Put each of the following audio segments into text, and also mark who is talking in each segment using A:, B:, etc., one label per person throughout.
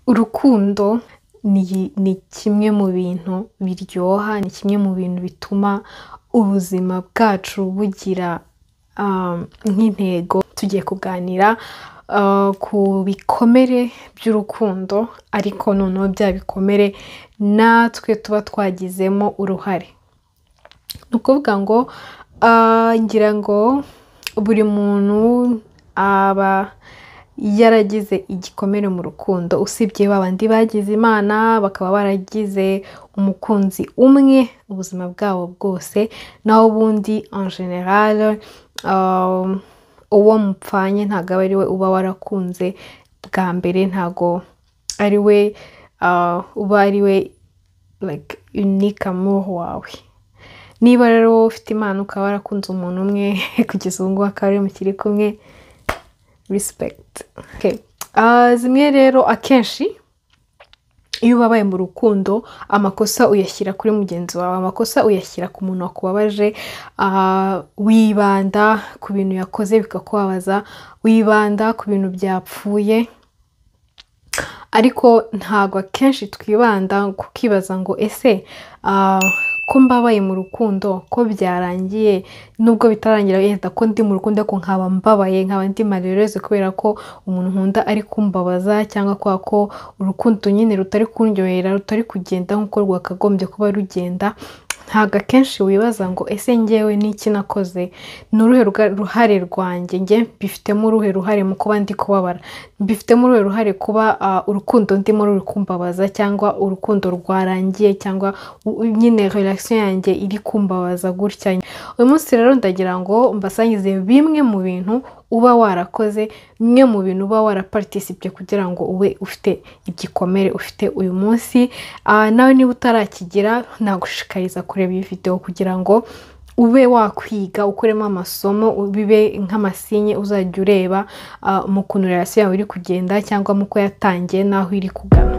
A: Urukundo ni kimwe mu bintu biryoha, ni kimwe mu bintu bituma ubuzima bwacu bugira nk'intego. Tugiye kuganira ku bikomere by'urukundo, ariko noneho bya bikomere natwe tuba twagizemo uruhare. Ni ukuvuga ngo ngira ngo buri muntu aba yaragize igikomere mu rukundo, usibye babandi bagize Imana bakaba baragize umukunzi umwe ubuzima bwabo bwose, naho ubundi en general uwo mupfanye ntabwo aba ari we uba warakunze bwa mbere, ntabwo ari we uba ari we like unique amour wawe. Niba rero wowe ufite Imana ukaba warakunze umuntu umwe kugeza ubu ngubu akaba ari mukiri kumwe, respect. Okay. Zimwe rero akenshi iyo ubabaye mu rukundo amakosa uyashyira kuri mugenzi wawe, amakosa uyashyira ku muntu wakubabaje, wibanda ku bintu yakoze bikakubabaza, wibanda ku bintu byapfuye, ariko ntabwo akenshi twibanda kukibaza ngo ese ko mbabaye mu rukundo, ko byarangiye, nubwo bitarangira yenda ko ndi mu rukundo ariko nkaba mbabaye, nkaba ndi malheureuse kubera ko umuntu nkunda ari kumbabaza, cyangwa kubera ko urukundo nyine rutari kundyohera, rutari kugenda nk'uko rwakagombye kuba rugenda. Ntabwo akenshi wibaza ngo ese njyewe n'iki nakoze, ni uruhe ruhare rwanjye, njye mbifitemo uruhe ruhare mu kuba ndi kubabara, mbifitemo uruhe ruhare kuba urukundo ndimo ruri kumbabaza, cyangwa urukundo rwarangiye, cyangwa nyine relation yanjye iri kumbabaza gutya. Uyu munsi rero ndagira ngo mbasangize bimwe mu bintu uba warakoze, bimwe mu bintu uba waraparticipye kugira ngo ube ufite igikomere ufite uyu munsi. Nawe niba utarakigira nagushishikariza kureba iyi video kugira ngo ube wakwiga, ukuremo amasomo, bibe nk'amasinye uzajya ureba mu kuntu relation yawe iri kugenda, cyangwa mu ko yatangiye n'aho iri kugana.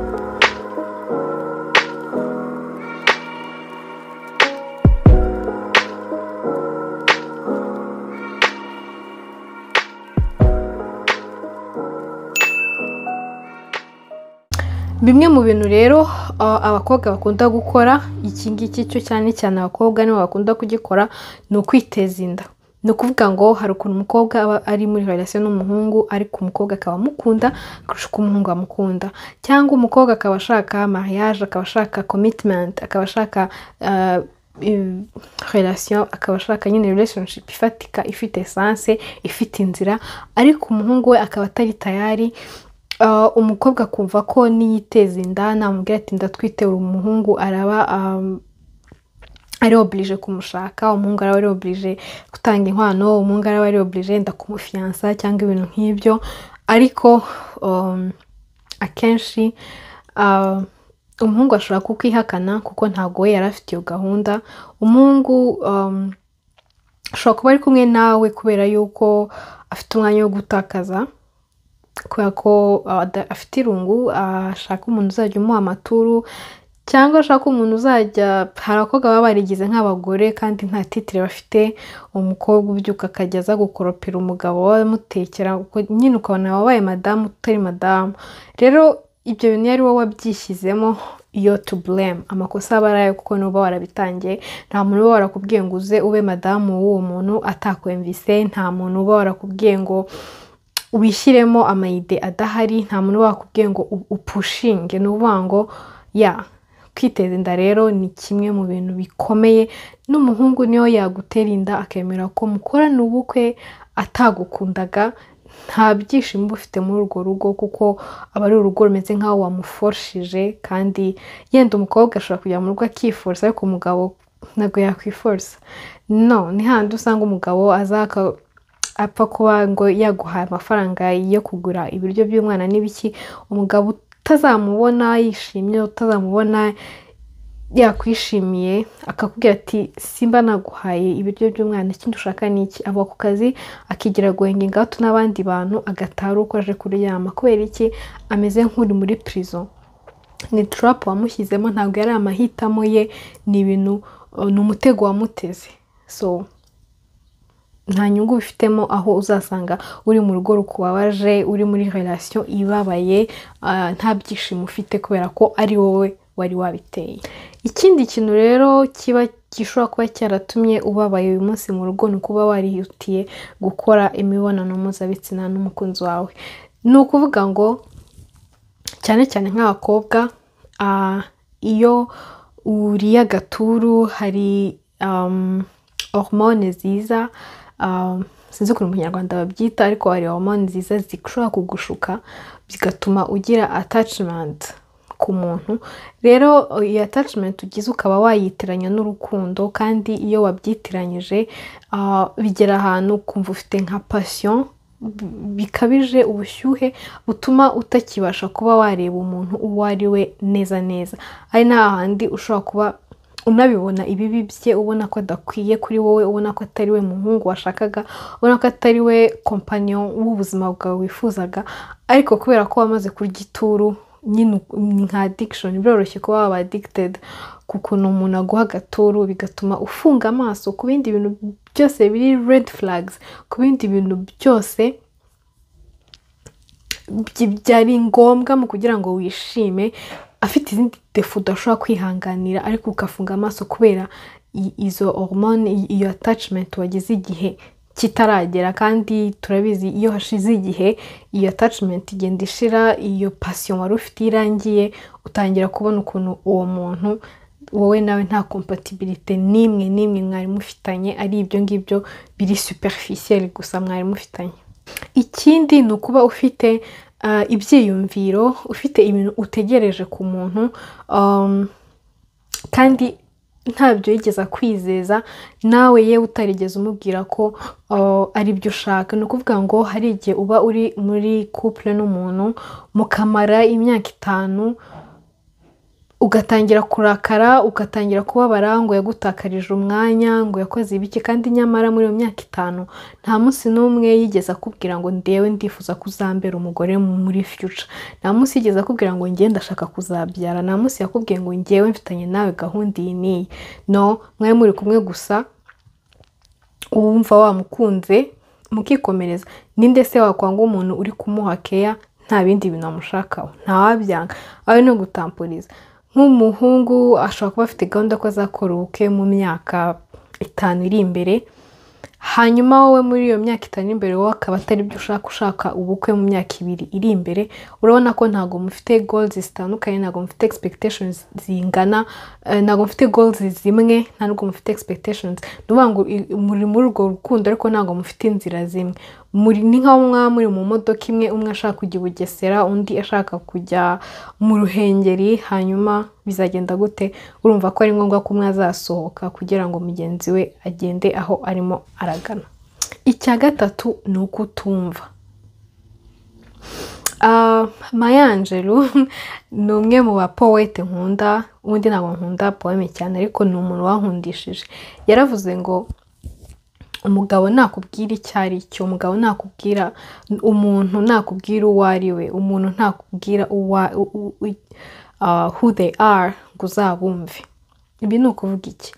A: Bimwe mu bintu rero abakobwa bakunda gukora, iki ngiki cyo cyane cyane abakobwa nibo bakunda kugikora, ni ukwiteza inda. Ni ukuvuga ngo hari ukuntu umukobwa aba ari muri relation n'umuhungu, ariko umukobwa akaba amukunda kurusha uko umuhungu amukunda, cyangwa umukobwa akaba ashaka mariage, akaba ashaka commitment, akaba ashaka relation, akaba ashaka nyine relationship ifatika, ifite essence, ifite inzira, ariko umuhungu we akaba atari tayari. Umukobwa akumva ko niyiteza inda namubwira ati ndatwite, umuhungu araba ari oblige kumushaka, umuhungu araba ari oblige gutanga inkwano, umuhungu araba ari oblige ndakumufiyansa cyangwa ibintu nk'ibyo. Ariko akenshi umuhungu ashobora kukwihakana kuko ntabwo we yari afite iyo gahunda. Umuhungu ashobora kuba ari kumwe nawe kubera yuko afite umwanya wo gutakaza, kubera ko afite irungu, ashaka umuntu uzajya umuha amaturu, cyangwa ashaka umuntu uzajya. Hari abakobwa baba barigize nk'abagore kandi nta titire bafite, umukobwa ubyuka akajya aza gukoropera umugabo amutekera, nyine ukabona wabaye madamu utari madamu. Rero ibyo bintu iyo ari wowe wabyishyizemo, yo to blame, amakosa aba ari ayo kuko nuba warabitangiye. Nta muntu uba warakubwiye ngo uze ube madamu w'uwo muntu atakwemvise, nta muntu uba warakubwiye ngo wishyiremo amayide adahari, nta muntu uba wakubwiye ngo upushinge. Ni ukuvuga ngo ya kwiteza inda rero ni kimwe mu bintu bikomeye. N'umuhungu niyo yagutera inda akemera ko mukorana ubukwe atagukundaga, nta byishimo uba ufite muri urwo rugo, kuko aba ari urugo rumeze nk'aho wamuforshije. Kandi yenda umukobwa ashobora kujya mu rugo akiforsa, ariko umugabo ntabwo yakwiforsa. No, ni handi usanga umugabo azaka apfa kuba ngo yaguhaye amafaranga yo kugura ibiryo by'umwana n'ibiki, umugabo utazamubona yishimye, utazamubona yakwishimiye, akakubwira ati simba naguhaye ibiryo by'umwana, ikindi ushaka ni iki. Ava ku kazi akigira guhenga ingatu n'abandi bantu, agataha ari uko aje kuryama. Kubera iki? Ameze nk'uri muri prison. Ni trap wamushyizemo, ntabwo yari amahitamo ye, ni ibintu, ni umutego wamuteze. So Nta nyungu bifitemo, aho uzasanga uri mu rugo rukubabaje, uri muri relation ibabaye, nta byishimo ufite kubera ko ari wowe wari wabiteye. Ikindi kintu rero kiba gishobora kuba cyaratumye ubabaye uyu munsi mu rugo ni ukuba warihutiye gukora imibonano mpuzabitsina n'umukunzi wawe. Ni ukuvuga ngo cyane cyane nk'abakobwa, iyo uriye agaturu hari hormone ziza, sinzi ukuntu mu Kinyarwanda babyita, ariko hari hormone nziza zishobora kugushuka bigatuma ugira attachment ku muntu. Rero iyo attachment ugize ukaba wayitiranya n'urukundo, kandi iyo wabyitiranyije bigera ahantu ukumva ufite nka passion bikabije, ubushyuhe butuma utakibasha kuba wareba umuntu uwo ari we neza neza. Ari na hahandi ushobora kuba unabibona ibibi bye, ubona ko adakwiye kuri wowe, ubona ko atari we muhungu washakaga, ubona ko atari we compagnon w'ubuzima bwawe wifuzaga, ariko kubera ko wamaze kurya ituru nyine, ni nka addiction. Biroroshye kuba waba addicted ku kuntu umuntu aguha agaturu, bigatuma ufunga amaso ku bindi bintu byose biri red flags, ku bindi bintu byose byari ngombwa mu kugira ngo wishime. Afite izindi défauts udashobora kwihanganira, ariko ugafunga amaso kubera izo hormone, iyo attachment wagize igihe kitaragera. Kandi turabizi, iyo hashize igihe iyo attachment igenda ishira, iyo passion wari ufite iyo irangiye, utangira kubona ukuntu uwo muntu wowe nawe nta compatibilité n'imwe n'imwe mwari mufitanye, ari ibyo ngibyo biri superficiel gusa mwari mufitanye. Ikindi ni ukuba ufite ibyiyumviro, ufite ibintu utegereje ku muntu, kandi ntabyo yigeze akwizeza, nawe yewe utarigeze umubwira ko ari byo ushaka. Ni ukuvuga ngo hari igihe uba uri muri couple n'umuntu mukamara imyaka 5, ugatangira kurakara, ugatangira kubabara ngo yagutakarije umwanya, ngo yakoze ibiki, kandi nyamara muri iyo myaka 5 nta munsi n'umwe yigeze akubwira ngo ndewe ndifuza kuzambera umugore muri future. Nta munsi yigeze akubwira ngo njye ndashaka kuzabyara. Nta munsi yakubwiye ngo ngewe mfitanye nawe gahunda iyi n'iyi. No mwari muri kumwe gusa, wumva wamukunze, mukikomereza. Ninde se wakwanga umuntu uri kumuha keya, nta bindi bintu amushakaho? Ntawabyanga, abe no gutamporiza. Nk'umuhungu ashobora kuba afite gahunda ko azakora ubukwe mu myaka 5 iri imbere, hanyuma wowe muri iyo myaka 5 iri imbere wowe akaba atari byo ushaka, ushaka ubukwe mu myaka 2 iri imbere. Urabona ko ntabwo mufite goals zitandukanye, ntabwo mufite expectations zingana, ntabwo mufite goals zimwe, ntabwo mufite expectations. Ni ukuvuga ngo muri muri urwo rukundo, ariko ntabwo mufite inzira zimwe. Muri ni nk'aho mwaba muri mu modoka imwe, umwe ashaka kujya i Bugesera, undi ashaka kujya mu Ruhengeri. Hanyuma bizagenda gute? Urumva ko ari ngombwa ko umwe azasohoka kugira ngo mugenzi we agende aho arimo aragana. Icya gatatu ni ukutumva. Maya Angelou ni umwe mu bapoète nkunda. Ubundi ntabwo nkunda poème cyane, ariko ni umuntu wankundishije. Yaravuze ngo umugabo nakubwira icyo ari cyo, umugabo nakubwira, umuntu nakubwira uwo ari we, umuntu ntakubwira who they are ngo uzabumve. Ibi ni ukuvuga iki?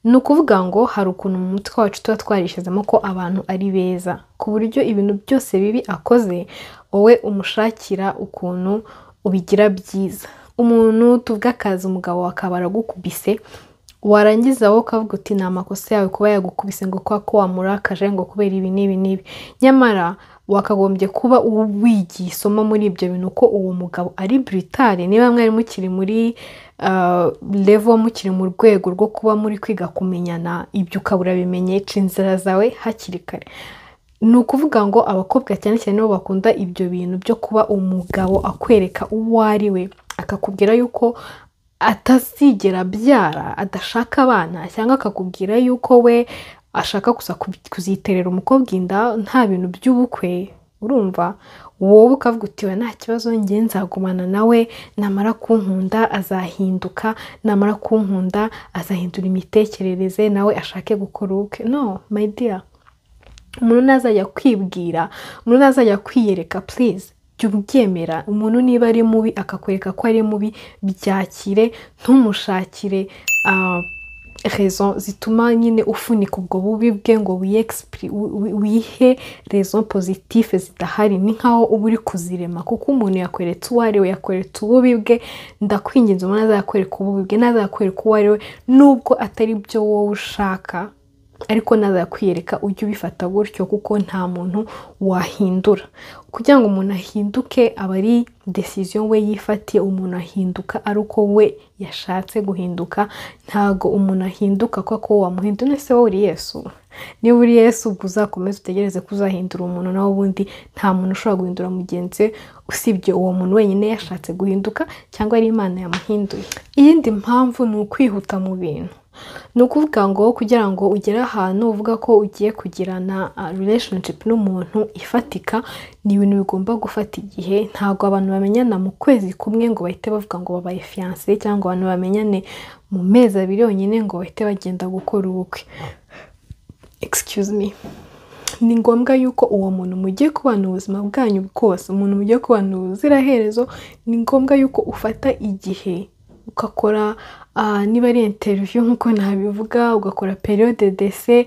A: Ni ukuvuga ngo hari ukuntu mu mutwe wacu tuba twarishyizemo ko abantu ari beza, ku buryo ibintu byose bibi akoze wowe umushakira ukuntu ubigira byiza. Umuntu tuvuga akazi, umugabo akaba aragukubise, warangiza wowe ukavuga uti ni amakosa yawe kuba yagukubise, ngo kubera ko wamurakaje, ngo kubera ibi n'ibi n'ibi. Nyamara wakagombye kuba wigiye isomo muri ibyo bintu ko uwo mugabo ari brutal. Niba mwari mukiri muri level, mukiri mu rwego rwo kuba muri kwiga kumenyana, ibyo ukaba urabimenye, ca inzira zawe hakiri kare. Ni ukuvuga ngo abakobwa cyane cyane nibo bakunda ibyo bintu byo kuba umugabo akwereka uwo ari we, akakubwira yuko atazigera abyara, adashaka abana, cyangwa akakubwira yuko we ashaka gusa kuziterera umukobwa inda, nta bintu by'ubukwe. Urumva wowe ukavuga uti we nta kibazo, njye nzagumana nawe, namara kunkunda azahinduka, namara kunkunda azahindura imitekerereze, nawe ashake gukora ubukwe. No my dear, umuntu ntazajya kwibwira, umuntu ntazajya kwiyereka, please jya ubyemera. Umuntu niba ari mubi akakwereka ko ari mubi, byakire, ntumushakire. raison zituma nyine ufunika ubwo bubi bwe ngo wihe raison positive zidahari, ni nkaho uba uri kuzirema, kuko umuntu yakweretse uwo ari we, yakweretse ububi bwe. Ndakwinginze, umuntu azakwereka ububi bwe, ntazakwereka uwo ari we, nubwo atari byo wowe ushaka, ariko nazakwiyereka ujye ubifata gutyo, kuko nta muntu wahindura. Kugira ngo umuntu ahinduke aba ari decision we yifatiye. Umuntu ahinduka ari uko we yashatse guhinduka, ntago umuntu ahinduka kuko wamuhindura. Ese wowe uri Yesu? Niba uri Yesu, ubwo uzakomeze utegereze ko uzahindura umuntu, nawe ubundi nta muntu ushobora guhindura mugenzi we usibye uwo muntu wenyine yashatse guhinduka cyangwa ari Imana yamuhinduye. Iyindi mpamvu ni ukwihuta mu bintu. Ni ukuvuga ngo kugira ngo ugere ahantu uvuga ko ugiye kugirana relationship n'umuntu ifatika, ni ibintu bigomba gufata igihe. Ntabwo abantu bamenyana mu kwezi kumwe ngo bahite bavuga ngo babaye fiancé, cyangwa abantu bamenyane mu mezi 2 yonyine ngo bahite bagenda gukora ubukwe. Excuse me. Ni ngombwa yuko uwo muntu mugiye kubana ubuzima bwanyu bwose, umuntu mugiye kubana ubuziraherezo, ni ngombwa yuko ufata igihe ugakora, niba ari interview nk'uko nabivuga, ugakora période d'essai,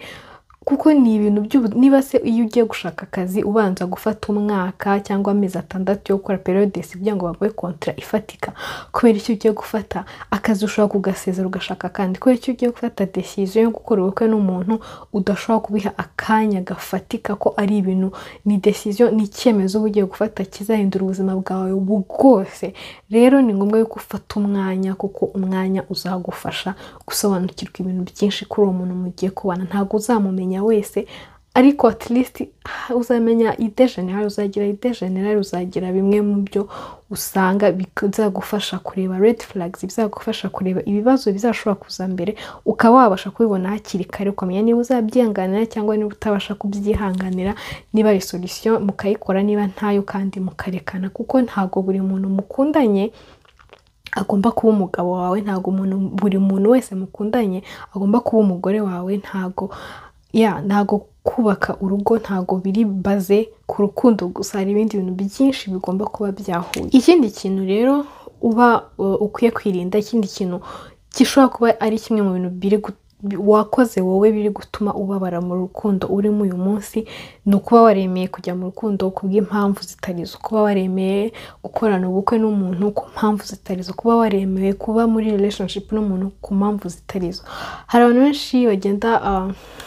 A: kuko ni ibintu by'ubu. Niba se iyo ugiye gushaka akazi ubanza gufata umwaka cyangwa amezi 6 yo gukora période d'essai kugira ngo baguhe contrat ifatika, kubera icyo ugiye gufata akazi ushobora kugasezera ugashaka akandi. Kubera icyo ugiye gufata decision yo gukora ubukwe n'umuntu udashobora kubiha akanya gafatika, ko ari ibintu, ni decision, ni icyemezo uba ugiye gufata kizahindura ubuzima bwawe bwose. Rero ni ngombwa yuko ufata umwanya, kuko umwanya uzagufasha gusobanukirwa ibintu byinshi kuri uwo muntu mugiye kubana. Ntabwo uzamumenya wese, ariko at least uzamenya idée générale, uzagira idée générale, uzagira bimwe mu byo usanga bizagufasha kureba red flags, bizagufasha kureba ibibazo bizashobora kuza mbere, ukaba wabasha kubibona hakiri kare, ukamenya niba uzabyihanganira cyangwa niba utabasha kubyihanganira, niba ari solution mukayikora, niba ntayo kandi mukarekana. Kuko ntabwo buri muntu mukundanye agomba kuba umugabo wawe, ntabwo buri muntu wese mukundanye agomba kuba umugore wawe. Ntabwo ya ntabwo kubaka urugo ntabwo biri basé ku rukundo gusa, hari ibindi bintu byinshi bigomba kuba byahuye. Ikindi kintu rero uba ukwiye kwirinda, ikindi kintu gishobora kuba ari kimwe mu bintu biri wakoze wowe biri gutuma ubabara mu rukundo urimo uyu munsi, ni ukuba waremeye kujya mu rukundo ku bw'impamvu zitari zo, kuba waremeye gukorana ubukwe n'umuntu ku mpamvu zitari zo, kuba waremeye kuba muri relationship n'umuntu ku mpamvu zitari zo. Hari abantu benshi bagenda,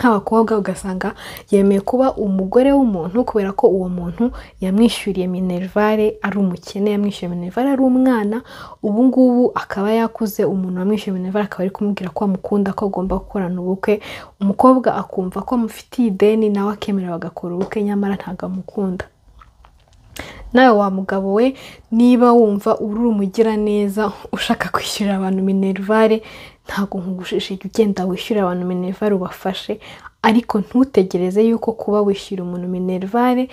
A: nk'abakobwa, ugasanga yemeye kuba umugore w'umuntu kubera ko uwo muntu yamwishyuriye minerval ari umukene, yamwishyuriye minerval ari umwana, ubu ngubu akaba yakuze, umuntu wamwishyuriye minerval akaba ari kumubwira ko amukunda, ko agomba gukorana ubukwe. Umukobwa akumva ko amufitiye ideni, nawe akemera bagakora ubukwe, nyamara ntabwo amukunda. Nawe wa mugabo we, niba wumva uri umugiraneza ushaka kwishyurira abantu minerval, ntabwo nkugushishije, ugenda wishyura abantu minerval ubafashe, ariko ntutegereze yuko kuba wishyura umuntu minerval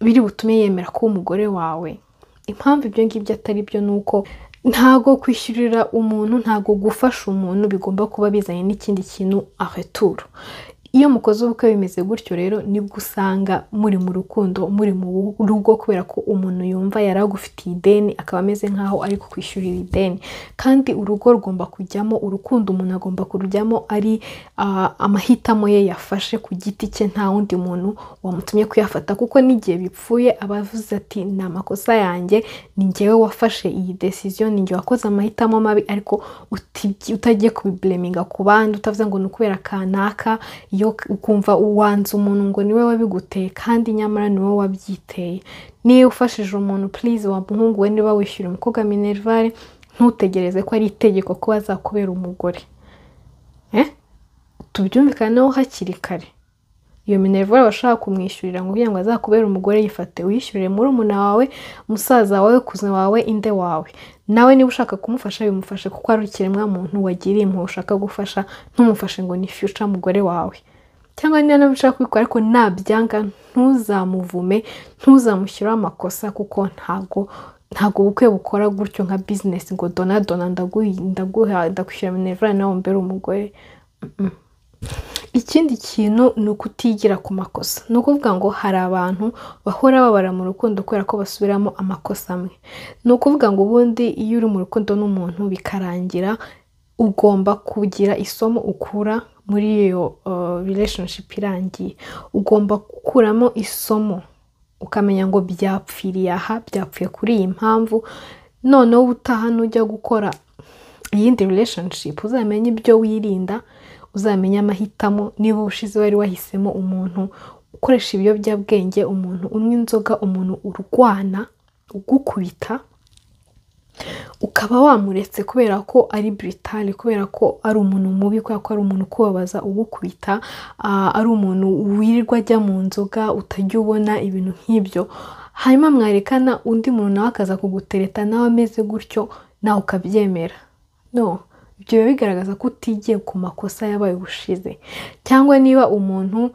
A: biri butume yemera kuba umugore wawe. Impamvu ibyo ngibyo atari byo ni uko ntago kwishyurira umuntu, ntago gufasha umuntu bigomba kuba bizanye n'ikindi kintu en retour. Iyo mukoze ubukwe bimeze gutyo rero, nibwo usanga muri mu rukundo, muri mu rugo, kubera ko umuntu yumva yaragufitiye ideni, akaba ameze nk'aho ari kukwishyurira ideni. Kandi urugo rugomba kujyamo urukundo, umuntu agomba kurujyamo ari amahitamo ye yafashe ku giti cye, nta wundi muntu wamutumye kuyafata, kuko n'igihe bipfuye aba avuze ati: "Ni amakosa yanjye, ni njyewe wafashe iyi decision, ni njye wakoze amahitamo mabi", ariko utagiye kubiblaminga ku bandi, utavuze ngo ni ukubera kanaka, iyo ukumva uwanze umuntu ngo niwe wabiguteye kandi nyamara ni wowe wabyiteye. Niba ufashije umuntu, please, wa muhungu we, niba wishyura umukobwa minerval, ntutegereze ko ari itegeko ko azakubera umugore. Tubyumvikaneho hakiri kare. Iyo minerval bashaka kumwishyurira ngo kugira ngo azakubere umugore, yifate uyishyurire murumuna wawe, musaza wawe, cousin wawe, inde wawe. Nawe niba ushaka kumufasha, bimufashe kuko ari ikiremwamuntu wagiriye impuhwe ushaka gufasha, ntumufashe ngo ni future mugore wawe. Cyangwa niba nawe ushaka kubikora, ariko nabyanga ntuzamuvume, ntuzamushyiraho amakosa, kuko ntabwo ubukwe bukora gutyo nka business ngo dona dona, ndaguha, ndakwishyura minerval nawe umbere umugore. Ikindi kintu ni ukutigira ku makosa. Ni ukuvuga ngo hari abantu bahora babara mu rukundo kubera ko basubiramo amakosa amwe. Ni ukuvuga ngo ubundi iyo uri mu rukundo n'umuntu bikarangira Ugomba kugira isomo ukura muri iyo relationship irangiye. Ugomba gukuramo isomo, ukamenya ngo byapfiriye aha, byapfuye kuri iyi mpamvu. Noneho ubutaha nujya gukora iyindi relationship, uzamenye ibyo wirinda, uzamenye amahitamo. Niba ubushize wari wahisemo umuntu ukoresha ibiyobyabwenge, umuntu unywa inzoga, umuntu urwana, ugukubita, ukaba wamuretse kubera ko ari brutal, kubera ko ari umuntu mubi, kubera ko ari umuntu ukubabaza, ugukubita, ari umuntu wirirwa ajya mu nzoga, utajya ubona ibintu nk'ibyo, hanyuma mwarekana undi muntu nawe akaza kugutereta nawe ameze gutyo, nawe ukabyemera, no, ibyo biba bigaragaza ko utigiye ku makosa yabaye ubushize. Cyangwa niba umuntu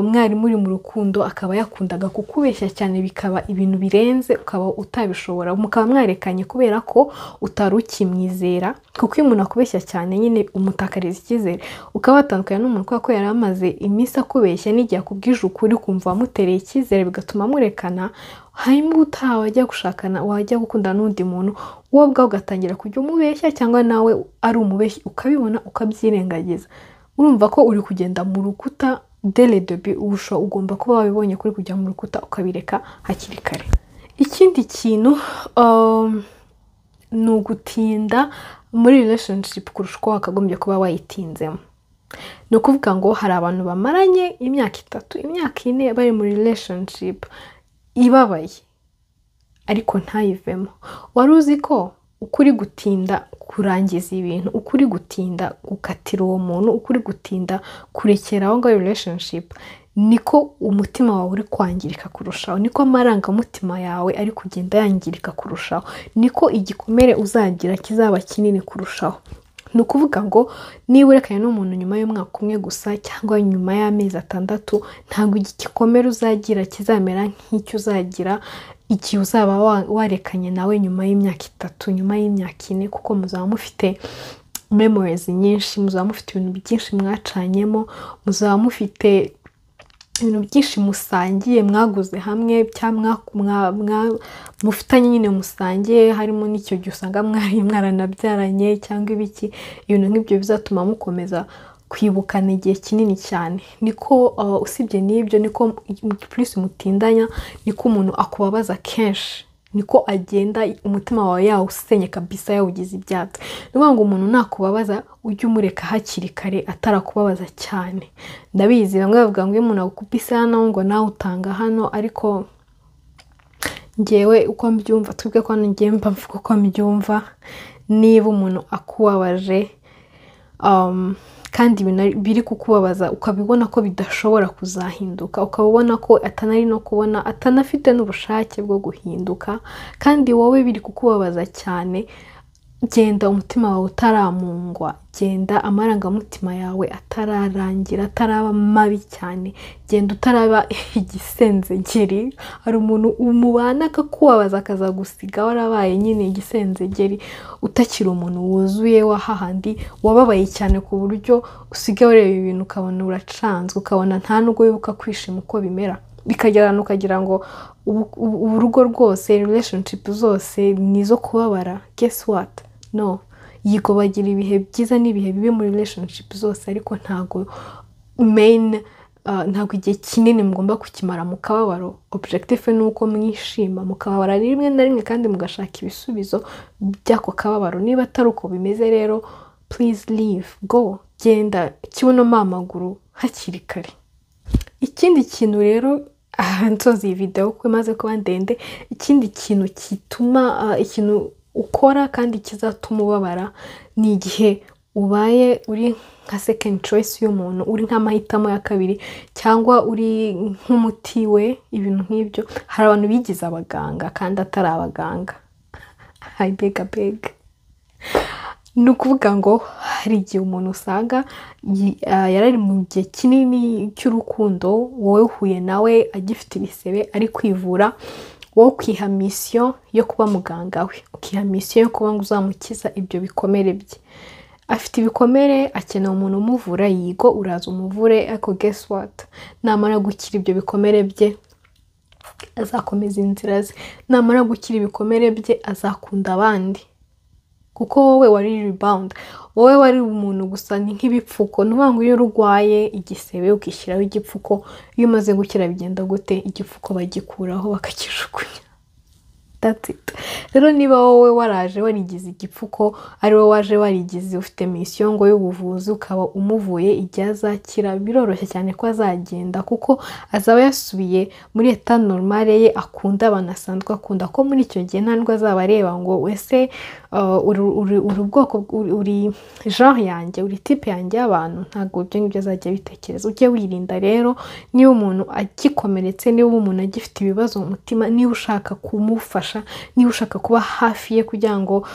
A: mwari muri mu rukundo akaba yakundaga kukubeshya cyane, bikaba ibintu birenze, ukaba utabishobora, mukaba mwarekanye kubera ko utari ukimwizera, kuko iyo umuntu akubeshya cyane nyine umutakariza icyizere, ukaba watandukanye n'umuntu kubera ko yari amaze iminsi akubeshya, n'igihe akubwije ukuri ukumva wamutereye icyizere, bigatuma murekana. Hanyuma ubutaha wajya gushakana, wajya gukundana n'undi muntu, wowe ubwawe ugatangira kujya umubeshya, cyangwa nawe ari umubeshyi ukabibona ukabyirengagiza, urumva ko uri kugenda mu rukuta dès le début. Ugomba kuba wabibonye kuri kujya mu rukuta, ukabireka hakiri kare. Ikindi kintu ni ugutinda muri relationship kurusha uko wakagombye kuba wayitinzemo. Ni ukuvuga ngo hari abantu bamaranye imyaka 3, imyaka 4 bari muri relationship ibabaye, ariko ntayivemo. Wari uzi ko ukuri gutinda kurangiza ibintu, ukuri gutinda gukatira uwo muntu, ukuri gutinda kurekera aho ngaho relationship, niko umutima wawe uri kwangirika kurushaho, niko amarangamutima yawe ari kugenda yangirika kurushaho, niko igikomere uzagira kizaba kinini kurushaho. Ni ukuvuga ngo niba urekanye n'umuntu nyuma y'umwaka umwe gusa cyangwa nyuma y'amezi 6, ntabwo igikomere uzagira kizamera nk'icyo uzagira igihe uzaba warekanye nawe nyuma y'imyaka 3, nyuma y'imyaka 4, kuko muzaba mufite memories nyinshi, muzaba mufite ibintu byinshi mwacanyemo, muzaba mufite ibintu byinshi musangiye, mwaguze hamwe, cyangwa mufitanye nyine musangiye, harimo n'icyo gihe usanga mwari mwaranabyaranye cyangwa ibiki, ibintu nk'ibyo bizatuma mukomeza kwibukana igihe kinini cyane. Niko usibye n'ibyo, niko plus mutindanya, niko umuntu akubabaza kenshi, niko agenda umutima wawe yawusenye kabisa, yawugize ibyatsi. Ni ukuvuga ngo umuntu nakubabaza ujye umureka hakiri kare atarakubabaza cyane. Ndabizi bamwe bavuga ngo iyo umuntu agukubise hano ngo nawe utanga hano, ariko ngewe uko mbyumva, twebwe ko hano ngewe mba mvuga uko mbyumva, niba umuntu akubabaje kandi ibintu biri kukubabaza ukabibona ko bidashobora kuzahinduka, ukaba ubona ko atanari no kubona, atanafite n'ubushake bwo guhinduka, kandi wowe biri kukubabaza cyane, genda umutima wawe utaramungwa, genda amarangamutima yawe atararangira, ataraba mabi cyane, genda utaraba igisenzegeri. Hari umuntu umubana akakubabaza akazagusiga warabaye nyine igisenzegeri, utakiri umuntu wuzuye wa hahandi wababaye cyane ku buryo usigaye ureba ibintu ukabona uracanzwe, ukabona nta nubwo wibuka kwishima uko bimera, bikagera ahantu ukagira ngo urugo rwose, relationship zose ni izo kubabara. Guess what? No, yego bagira ibihe byiza n'ibihe bibi muri relationship zose, ariko ntago main ntabwo igihe kinini mugomba kukimara mu kababaro. Objectif ni uko mwishima, mukababara rimwe na rimwe kandi mugashaka ibisubizo by'ako kababaro. Niba atari uko bimeze rero, please leave, go, genda kibuno amaguru hakiri kare. Ikindi kintu rero, aha nsoza iyi video kuko imaze kuba ndende, ikindi kintu gituma ikintu ukora kandi kizatuma ubabara ni igihe ubaye uri nka second choice y'umuntu, uri nk'amahitamo ya kabiri, cyangwa uri nk'umuti we, ibintu nk'ibyo. Hari abantu bigize abaganga kandi atari abaganga. I beg, I beg. Ni ukuvuga ngo hari igihe umuntu usanga yari ari mu gihe kinini cy'urukundo, wowe uhuye nawe agifite ibisebe ari kwivura, wowe ukiha mission yo kuba muganga we, ukiha mission yo kuba ngo uzamukiza ibyo bikomere bye. Afite ibikomere, akeneye umuntu umuvura, yigo uraza umuvure, ariko guess what? Namara gukira ibyo bikomere bye azakomeza inzira ze, namara gukira ibikomere bye azakunda abandi. Kuko wowe wari rebound, wowe wari umuntu gusa, ni nk'ibipfuko. Ni ukuvuga ngo iyo urwaye igisebe ukishyiraho igipfuko, iyo umaze gukira bigenda gute? Igipfuko bagikuraho bakakijugunya. That's it. Rero niba wowe waraje warigize igipfuko, ari wowe waje warigize ufite mission ngo y'ubuvuzi, ukaba umuvuye, igihe azakira biroroshye cyane ko azagenda, kuko azaba yasubiye muri état normal ye, akunda abantu asanzwe akunda, ko muri icyo gihe nta nubwo azaba areba ngo ese uri ubwoko, uri genre yanjye, uri type yanjye y'abantu. Ntabwo ibyo ngibyo azajya abitekereza. Ujye wirinda rero, niba umuntu agikomeretse, niba umuntu agifite ibibazo mu mutima, niba ushaka kumufasha, niba ushaka kuba hafi ye kugira ngo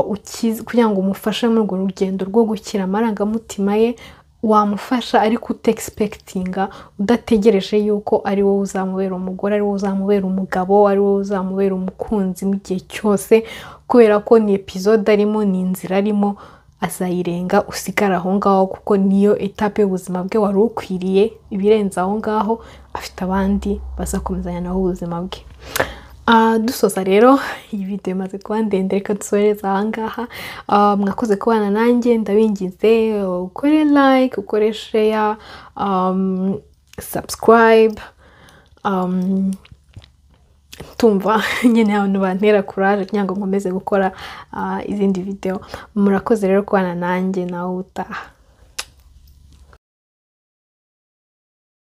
A: ukize, kugira ngo umufashe muri urwo rugendo rwo gukira amarangamutima ye, wamufasha, ariko utexpectinga, udategereje yuko ari wowe uzamubera umugore, ari wowe uzamubera umugabo, ari wowe uzamubera umukunzi mu gihe cyose, kubera ko ni episode arimo, ni inzira arimo, azayirenga usigare aho ngaho, kuko niyo étape y'ubuzima bwe wari ukwiriye. Ibirenze aho ngaho, afite abandi bazakomezanya nawe ubuzima bwe. Dusoza rero, iyi video imaze kuba ndende, reka dusoreze aha ngaha. Mwakoze kubana nanjye. Ndabinginze ukore like, ukore share, subscribe. Tumva nyine abantu bantera courage kugira ngo nkomeze gukora izindi video. Murakoze rero kubana nanjye, nawe utaha.